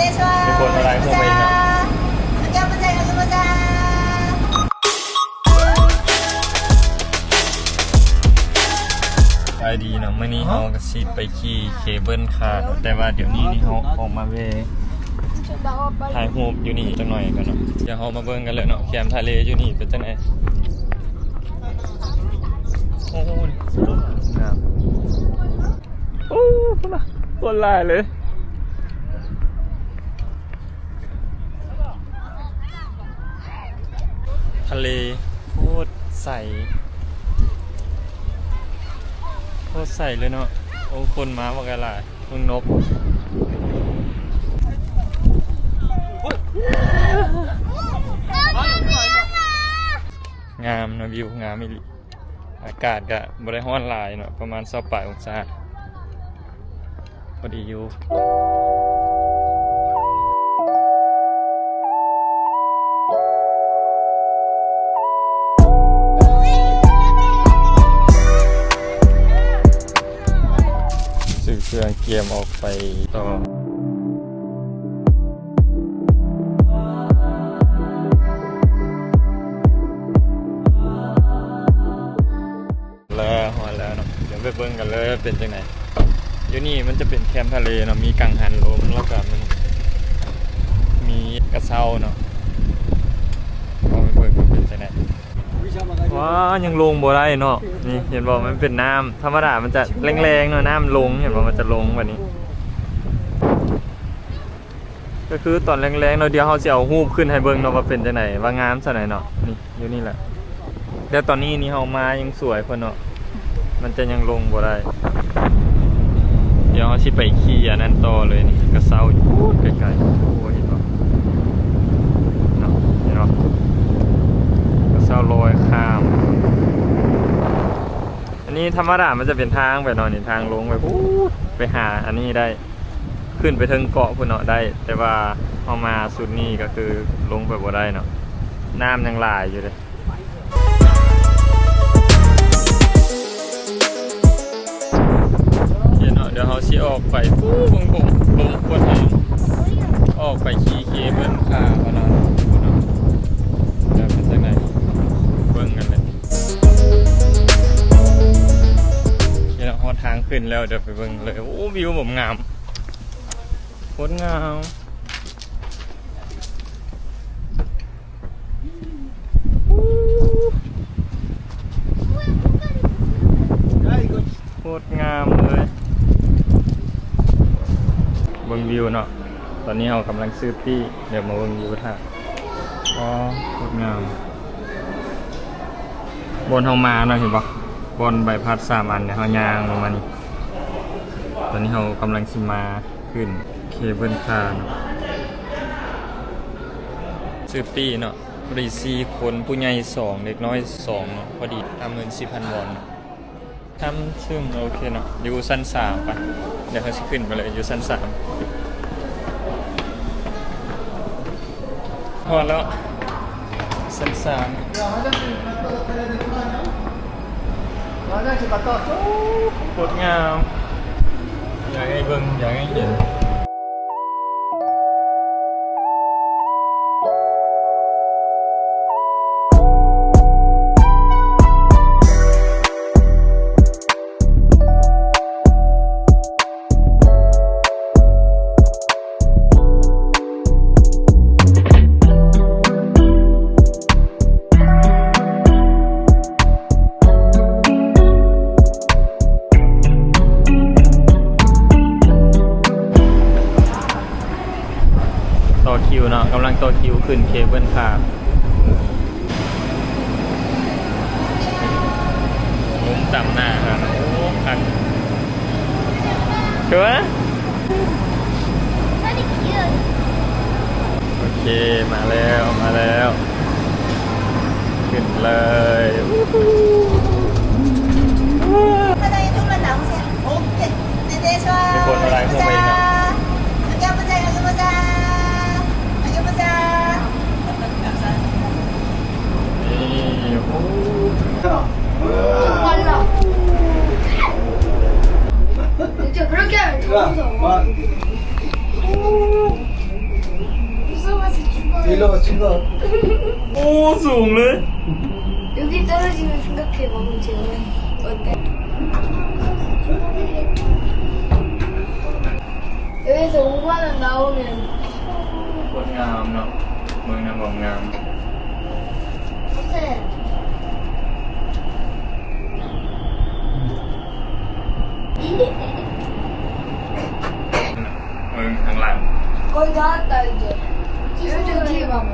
ເປັນຄົນມາຫຼາຍຄົນໄປເນາະ. ສະບາຍດີເນາະ, ມື້ນີ້ເຮົາກໍຊິໄປຂີ່ເຄເບິນຄາ, ແຕ່ວ່າດຽວນີ້ນີ້ເຮົາອອກມາແວ່ຖ່າຍຮູບຢູ່ນີ້ຈັກໜ່ອຍກ່ອນເນາະ. ດຽວເຮົາມາເບິ່ງກັນເລີຍເນາະ, ແຄມທະເລຢູ່ນີ້ເປັນຈັ່ງໃດ. ໂອ້ຍ ງາມ. ໂອ້ ຄົນຫຼາຍເລີຍ. ທະເລໂຄດໃສ ໂຄດໃສເລີຍເນາະ. ໂອ້ ຄົນມາບັກຫຼາຍ. ເບິ່ງນົກ. ງາມເນາະ, ວິວງາມອີ່ຫຼີ. ອາກາດກະບໍ່ໄດ້ຮ້ອນຫຼາຍເນາະ, ປະມານຊາວປາຍອົງສາ ພໍດີຢູ່. ຊື້ເຄື່ອງກຽມອອກໄປຕໍ່. ແລ້ວ ຮອດແລ້ວເນາະ, ດຽວໄປເບິ່ງກັນເລີຍເປັນຈັ່ງໃດ. ຢູ່ນີ້ມັນຈະເປັນແຄມທະເລເນາະ, ມີກັງຫັນລົມ ແລ້ວກະມັນມີກະເຊົາເນາະ. ລອງໄປເບິ່ງວ່າເປັນຈັ່ງໃດ. ວ້າ ຍັງລົງບໍ່ໄດ້ເນາະ. ນີ້ເຫັນບໍ່, ມັນເປັນນ້ຳ, ທຳມະດາມັນຈະແລງໆເນາະ, ນ້ຳລົງ ເຫັນບໍ່, ມັນຈະລົງແບບນີ້. ກໍຄືຕອນແລງໆເນາະ, ດຽວເຮົາຊິເອົາຮູບຂຶ້ນໃຫ້ເບິ່ງເນາະ ວ່າເປັນຈັ່ງໃດ, ວ່າງາມສ່ຳໃດເນາະ. ນີ້ ຢູ່ນີ້ແຫຼະ. ແຕ່ຕອນນີ້ນີ້ເຮົາມາຍັງສວຍເພິ່ນເນາະ, ມັນຈະຍັງລົງບໍ່ໄດ້. ດຽວເຮົາຊິໄປຂີ່ອັນນັ້ນຕໍ່ເລີຍ. ນີ້ກະເຊົາຢູ່ໄກໆ. ໂອ້ ເຫັນບໍ່ເນາະ, ເຫັນບໍ່? ກະເຊົາລອຍຂ້າມ. ອັນນີ້ທຳມະດາມັນຈະເປັນທາງໄປເນາະ, ນີ້ທາງລົງໄປພຸ້ນ ໄປຫາອັນນີ້ໄດ້. ຂຶ້ນໄປເທິງເກາະພຸ້ນເນາະໄດ້, ແຕ່ວ່າເຮົາມາຊຸດນີ້ກໍຄືລົງໄປບໍ່ໄດ້ເນາະ, ນ້ຳຍັງຫຼາຍຢູ່ເດ້. ໂອເຄເນາະ, ດຽວເຮົາຊິອອກໄປ ພຸ້ນ ເບິ່ງ ເບິ່ງ ລົມໂຄດແຮງ, ອອກໄປຂີ່ເຄເບິນຄາກ່ອນເນາະ. ດຽວເປັນຈັ່ງໃດ ເບິ່ງກັນເລີຍ. ໂອເຄເນາະ, ຮອດທາງຂຶ້ນແລ້ວ, ດຽວໄປເບິ່ງເລີຍ. ໂອ້ ວິວແບບງາມ ໂຄດງາມ. ໂຄດງາມເລີຍ. ເບິ່ງວິວເນາະ, ຕອນນີ້ເຮົາກຳລັງຊື້ປີ້, ດຽວມາເບິ່ງຢູ່ທາງ. ອໍ ໂຄດງາມ. ບ່ອນເຮົາມາເນາະ, ເຫັນບໍ່? ບ່ອນໃບພັດສາມອັນເນຍ, ເຮົາຍ່າງລົງມານີ້. ຕອນນີ້ເຮົາກຳລັງຊິມາຂຶ້ນເຄເບິນຄາເນາະ. ຊື້ປີ້ເນາະ, ພໍດີສີ່ຄົນ, ຜູ້ໃຫຍ່ສອງ ເດັກນ້ອຍສອງເນາະ, ພໍດີ ຫ້າໝື່ນສີ່ພັນວອນ. ທຳເຊິ່ງ ໂອເຄເນາະ, ຢູ່ຊັ້ນສາມ. ໄປ ດຽວເຮົາຊິຂຶ້ນໄປເລີຍ ຢູ່ຊັ້ນສາມ. ຮອດແລ້ວ ຊັ້ນສາມ. ໂຄດງາມ, ຢາກໃຫ້ເບິ່ງ ຢາກໃຫ້ເຫັນ. ຕໍ່ຄິວເນາະ, ກຳລັງຕໍ່ຄິວຂຶ້ນເຄເບິນຄາ. ລົມຕຳໜ້າຂະໜາດ. ໂອ້ ຄັກ. ເອີ ໂອເຄ ມາແລ້ວ ມາແລ້ວ. ຂຶ້ນເລີຍ. ມີຄົນມາຫຼາຍຄົນໄປເນາະ. ນີ້ ໂອ້ ຄວັນເນາະ. ເຈົ້າພະນັກງານ ໂອ້ โอ้ สูงเลย 여기 떨어지면 생각해, 막, 언제. 어때? 여기서 오만 원 나오면. ໂຄດງາມເນາະ ເມືອງນາງວອງງາມ. ເບິ່ງທາງຫຼັງ. 거의 다 왔다, 이제. 여기 뒤에 봐봐.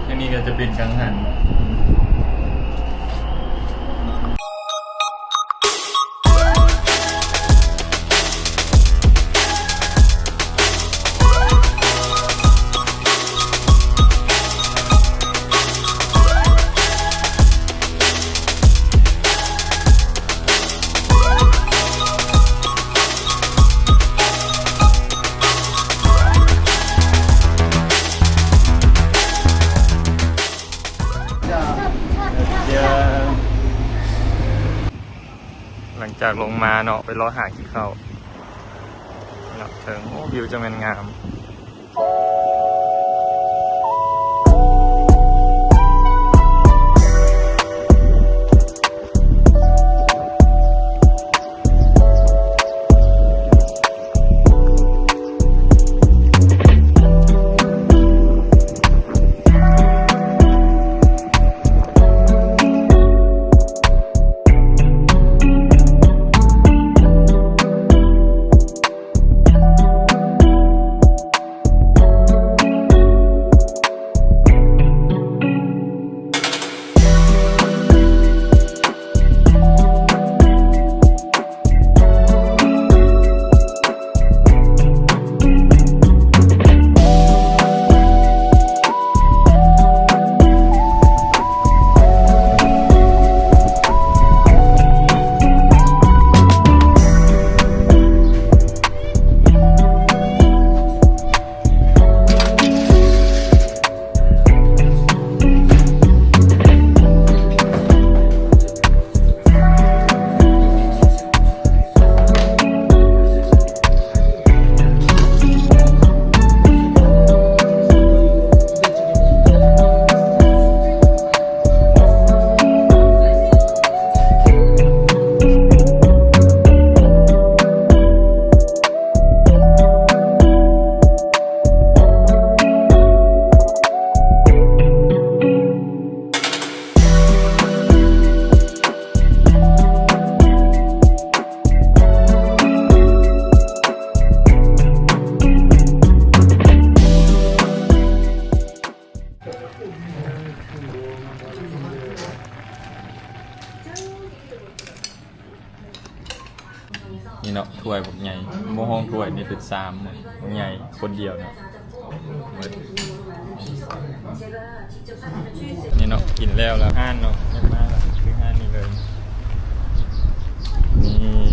ອັນນີ້ກໍຈະເປັນກັງຫັນ. ຫຼັງຈາກລົງມາເນາະ ໄປເລາະຫາກິນເຂົ້າເນາະ ເທິງ. ໂອ້ ວິວຈັ່ງແມ່ນງາມ. ນີ້ເນາະ ຖ້ວຍບັກໃຫຍ່ ບໍ່ຮອງຖ້ວຍນີ້ເປັນຊາມ ບັກໃຫຍ່ຄົນດຽວເນາະ ໝົດ. ນີ້ເນາະ ກິນແລ້ວ ແລ້ວຮ້ານເນາະ ແມ່ນມາແລ້ວ ຄືຮ້ານນີ້ເລີຍ ນີ້.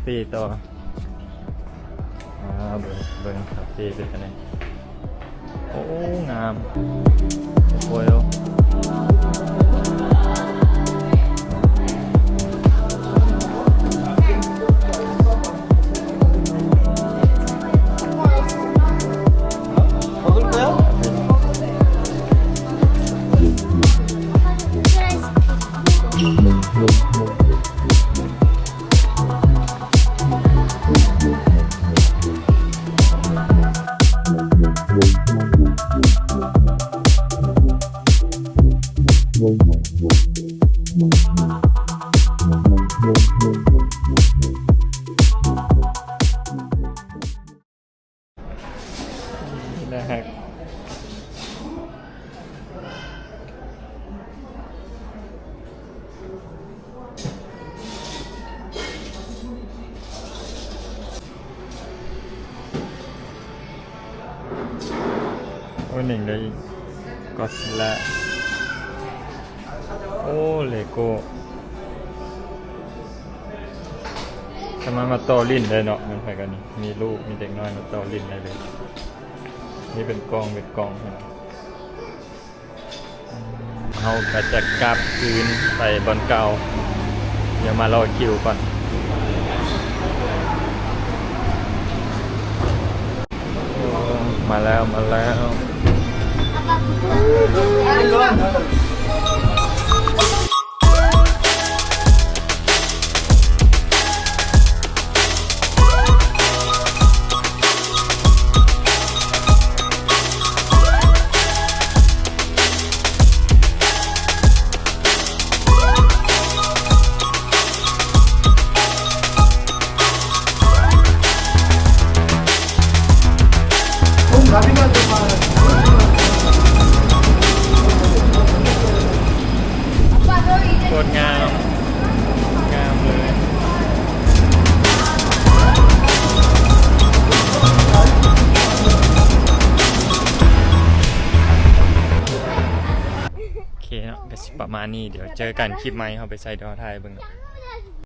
ເປຕໍ່ ອ່າ ເບິ່ງ ເບິ່ງຄາເຟເປັນຈັ່ງໃດ. ໂອ້ ງາມ ໂອ້ຍ. ໜ້າຮັກ. ໂອ້ ໜຶ່ງໄດ້ Godzilla. ໂອ້ ເລໂກ້ ສາມາດມາຕໍ່ຫຼິ້ນໄດ້ເນາະ ແມ່ນໃຜກໍນີ້ ມີລູກ ມີເດັກນ້ອຍມາຕໍ່ຫຼິ້ນໄດ້ເລີຍ. ນີ້ເປັນກ່ອງ ເປັນກ່ອງ. ເຮົາກໍຈະກັບຄືນໄປບ່ອນເກົ່າ. ດຽວມາລໍຄິວກ່ອນ. ໂອ້ ມາແລ້ວ ມາແລ້ວ. ໂຄດງາມ ງາມເລີຍ. ໂອເຄເນາະ ກໍຊິປະມານນີ້. ດຽວເຈີກັນຄລິບໃໝ່ ເຮົາໄປໃສ່ດອໄທເບິ່ງເນາະ.